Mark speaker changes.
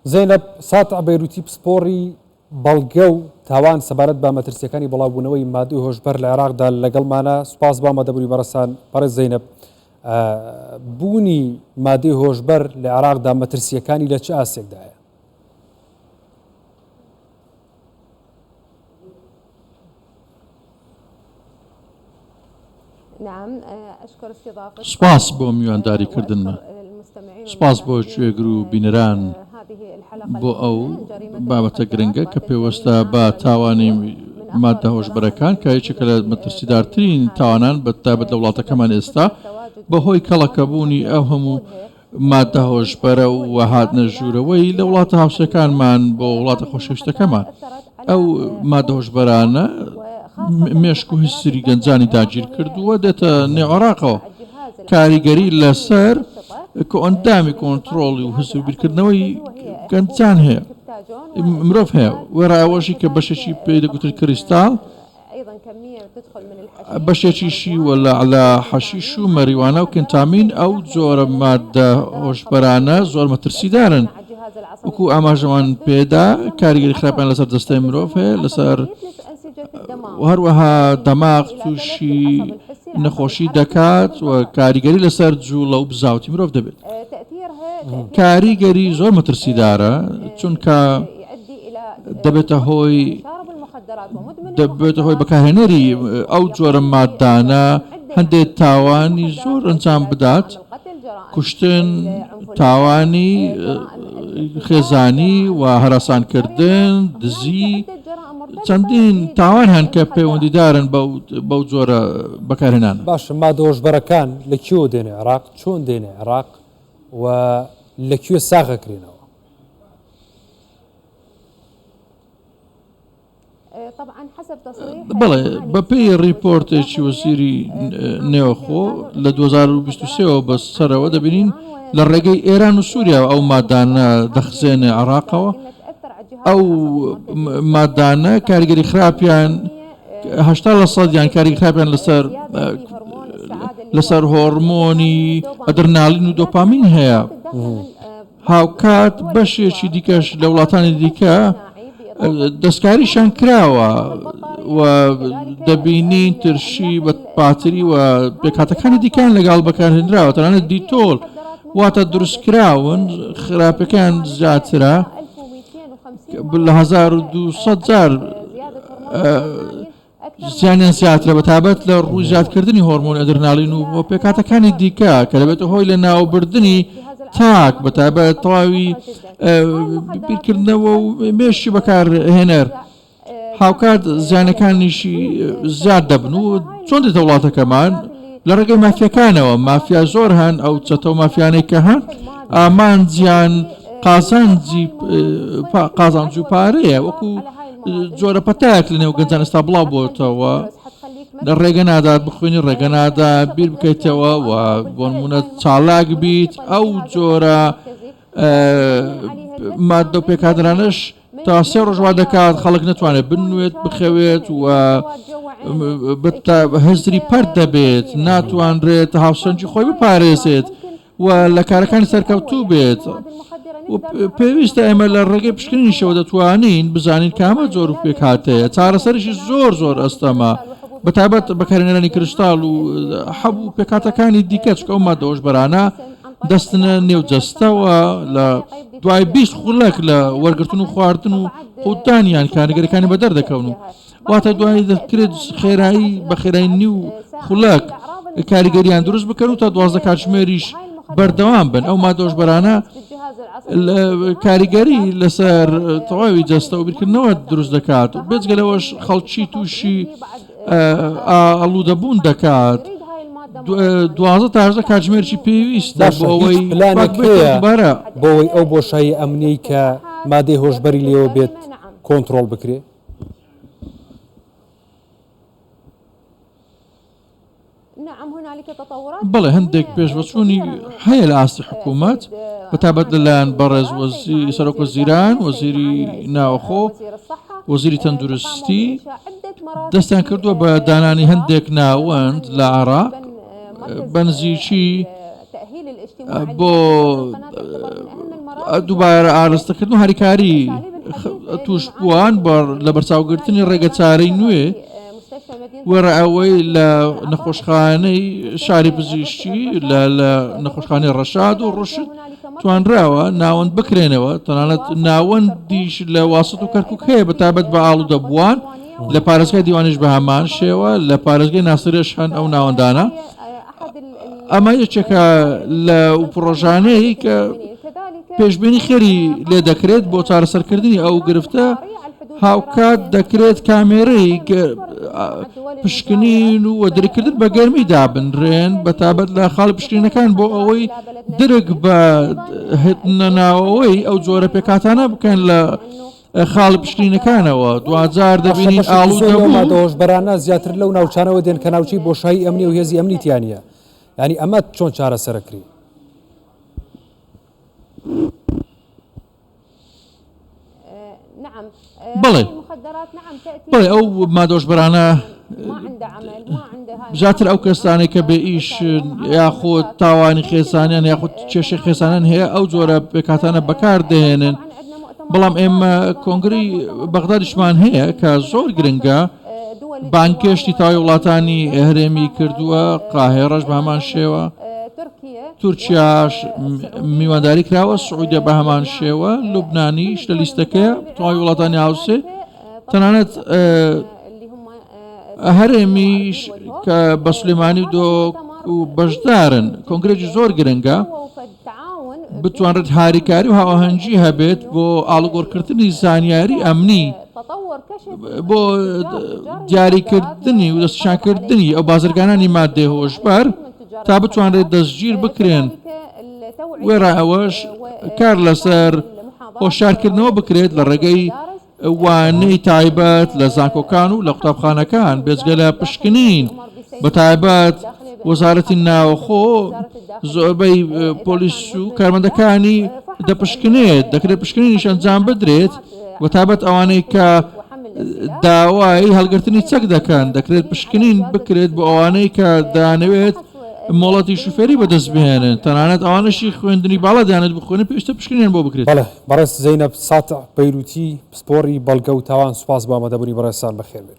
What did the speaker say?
Speaker 1: زەینەب ساتع بەیروتی پسپۆڕی بەڵگە و تاوان سەبارەت بە مەترسییەکانی بڵاوبوونەوەی مادەی هۆشبەر لە عێراقدا لەگەڵمانە. سوپاس بۆ ئامادەبوونی بەڕێزتان. بەڕێز زەینەب، بوونی مادەی هۆشبەر لە عێراقدا مەترسییەکانی لە چ ئاستێکدایە؟
Speaker 2: سوپاس بۆ میوانداری کردنمە. سوپاس بۆ گوێگر و بینەران بۆ ئەو بابەتە گرنگە کە پێوەستە بە تاوانی ماددە هۆشبەرەکان کە یەکێکە لە مەترسیدارترین تاوانان بە تایبەت لە وڵاتەکەمان ئێستا بەهۆی کەڵەکەبوونی ئەو هەموو ماددە هۆشبەرە و هاتنە ژوورەوەی لە وڵاتە هاوسێکانمان بۆ وڵاتە خۆشەویستەکەمان ئەو ماددە هۆشبەرانە مێشک و هزری گەنجانی داگیر کردووە دێتە نێو عێراقەوە کاریگەری لەسەر کۆئەندامی کۆنترۆڵی و هزر و بیرکردنەوەی گەنجان هەیە مرۆڤ هەیە وێڕای ئەوەشی کە بەشێکی پێی دەگوترێت کریستاڵ بەشێکیشی وە لە لە حەشیش و مەریوانا و کنتامین ئەو جۆرە ماددە هۆشبەرانە زۆر مەترسیدارن وەکو ئاماژەمان پێدا کاریگەری خراپیان لەسەر جەستەی مرۆڤ هەیە لەسەر هەروەها دەماغ تووشی نەخۆشی دەکات و کاریگەری لەسەر جوڵە و بزاوتی مرۆڤ دەبێت کاریگەری زۆر مەترسیدارە چونکە دەبێتە هۆی دەبێتە هۆی بەکارهێنەری ئەو جۆرە ماددانە هەندێک تاوانی زۆر ئەنجام بدات کوشتن تاوانی خێزانی و هەراسانکردن دزی چەندین تاوان هەن کە پەیوەندیدارن بەو جۆرە بەکارهێنانە.
Speaker 1: باشە مادە هۆشبەرەکان لە کوێوە دێنە عێراق، چۆن دێنە عێراق و لە کوێ ساغ ئەکرێنەوە؟
Speaker 2: بەڵێ، بەپێی ڕیپۆرتێکی وەزیری نێوخۆ لە 2023 ەوە بە سەرەوە دەبینین لە ڕێگەی ئێران و سووریاوە ئەو مادانە دەخزێنە عێراقەوە ئەو مادانە کاریگەری خراپیان هەشتا لە سەدیان کاریگەری خراپیان لەسەر لەسەر هۆرمۆنی ئەدرنالین و دۆپامین هەیە. هاوکات بەشێکی دیکەش لە وڵاتانی دیکە دەستکاریشان کراوە و دەبینین ترشی بە پاتری و پێکهاتەکانی دیکان لەگەڵ بەکارهێنراوە تەنانەت دیتۆل واتە دروستکراون خراپەکان زیاترە لە 1200 جار زیانیان زیاترە بەتایبەت لە ڕووی زیادکردنی هۆرمۆنی ئەدرنالین و پێکهاتەکانی دیکە کە دەبێتە هۆی لەناوبردنی تاک بەتایبەت تەواوی بیرکردنەوە و مێشکی بەکارهێنەر هاوکات زیانەکانیشی زیاد دەبن و چۆن دێتە وڵاتەکەمان لە ڕێگەی مافیەکانەوە مافیا زۆر هەن ئەو چەتە و مافیانەی کە هەن ئامانجیان قازانجی قازانج و پارەیە وەکو جۆرە پەتایەک لە نێو گەنجان ئێستا بڵاو بۆتەوە لە ڕێگە نادات بخوێنی ڕێگە نادا بیر بکەیتەوە و بۆنمونە چالاک بیت ئەو جۆرە مادە و پێکهاتەرانەش تا سێ ڕۆژ وا دەکات خەڵک نەتوانێت بنوێت بخەوێت و هزری پەرت دەبێت ناتوانرێت هاوسەنگی خۆی بپارێزێت و لە کارەکانی سەرکەوتوو بێت و پێویستە ئێمە لە ڕێگەی پشکنینیشەوە دەتوانین بزانین کامە جۆر و پێکهاتەیە چارەسەریشی زۆر زۆر ئەستەمە بەتایبەت بەکارهێنانی کریستاڵ و حەب و پێکهاتەکانی دیکە چونکە ئەو مادە هۆشبەرانە دەستنە نێو جەستەوە لە دوای 20 خولەک لە وەرگرتن و خواردن و قوتدانیان کاریگەرەکانی بەدەر دەکەون و واتە دوای دەکرێت خێرایی بە خێرایی نیو خولەک کاریگەریان دروست بکەن و تا 12 کاتژمێریش بەردەوام بن ئەو مادۆشبەرانە کاریگەری لەسەر تەواوی جەستە و بیرکردنەوە دروست دەکات بێجگە لەوەش خەڵکی تووشی ئاڵوودەبوون دەکات 12 تا 18 کاتژمێرکی پێویستە بۆ ئەوەی
Speaker 1: پلانێک هەیە بۆ ئەوەی ئەو بۆشایی ئەمنیەی کە مادەی هۆشبەری لێوە بێت کۆنتڕۆڵ بکرێ؟
Speaker 2: بەڵێ هەندێک پێشڤەچوونی هەیە لە ئاستی حکوومەت بەتابەت لەلایەن بەڕێز وەزیری سەرۆک وەزیران وەزیری ناوخۆ وەزیری تەندروستی دەستیان کردووە بە دانانی هەندێک ناوەند لە عێراق بە نزیکی بۆ. دووبارە ئاراستەکردن و هاریکاری تووشبووان بە لەبەرچاوگرتنی ڕێگەچارەی نوێ وێڕای ئەوەی لە نەخۆشخانەی شاری پزیشکی لە لە نەخۆشخانەی ڕەشاد و ڕشد توانراوە ناوەند بکرێنەوە تەنانەت ناوەندیش لە واسط و کەرکک هەیە بە تایبەت بە ئاڵوودەبووان لە پارێزگای دیوانیش بە هەمان شێوە لە پارێزگای ناسرێش هەن ئەو ناوەندانە ئەمە یەکێکە لە پڕۆژانەی کە پێشبینی خێری لێ دەکرێت بۆ چارەسەرکردنی ئەو گرفتە هاوکات دەکرێت کامێرەی پشکنین و درکردن بە گەرمی دابنرێن بە تابەت لە خاڵی پشکنینەکان بۆ ئەوەی درک بە هێتنە ناوەوەی ئەو جۆرە پێکاتانە بکەن لە خاڵی پشکنینەکانەوە دواجار دەبینین ئاڵوودەبوو.
Speaker 1: مادە هۆشبەرانە زیاتر لەو ناوچانەوە دێن کە ناوچەی بۆشایی ئەمنی و هێزی ئەمنی تیا نییە یانی ئەمە چۆن چارەسەرەکری؟
Speaker 2: بەڵێ بەڵێ ئەو مادە هۆشبەرانە زیاتر ئەو کەسانەی کە بێ ئیش یاخود تاوانی خێزانیان یاخود کێشەی خێزانیان هەیە ئەو جۆرە پێکهاتانە بەکار دەهێنن بەڵام ئێمە کۆنگری بەغدادیشمان هەیە کە زۆر گرنگە بانگهێشتی تەواوی وڵاتانی هەرێمی کردووە قاهێڕەش بە هەمان شێوە تورکیاش میوانداری کراوە سعودیە بە هەمان شێوە لوبنانیش لە لیستەکەیە تەواوی وڵاتانی هاوسێ تەنانەت هەرێمیش کە بە سلێمانی و دۆک و بەشدارن کۆنگرێکی زۆر گرنگە بتوانرێت هاریکاری و هاوهەنگی هەبێت بۆ ئاڵوگۆڕکردنی زانیاری ئەمنی بۆ دیاریکردنی و دەستنیشانکردنی ئەو بازرگانانی مادەی هۆشبەر تا بتوانرێت دەستگیر بکرێن وێڕای ئەوەش کار لەسەر هۆشیارکردنەوە بکرێت لە ڕێگەی وانەی تایبەت لە زانکۆکان و لە قوتابخانەکان بێجگە لە پشکنین بە تایبەت وەزارەتی ناوەخۆ زۆربەی پۆلیس و کارمەندەکانی دەپشکنێت دەکرێت پشکنینیش ئەنجام بدرێت بە تایبەت ئەوانەی کە داوای هەڵگرتنی چەک دەکەن دەکرێت پشکنین بکرێت بۆ ئەوانەی کە دەیانەوێت مۆڵەتی شوفێری بەدەست بهێنن تەنانەت ئەوانەشی خوێندنی باڵا دەیانێت بخوێنن پێویستە پشکنینیان بۆ بکرێت.
Speaker 1: بەڵێ بەڕێز زەینەب ساتع بەیروتی پسپۆڕی بەڵگە و تاوان سوپاس بۆ ئامادەبوونی بەڕێزتان بەخێربێن.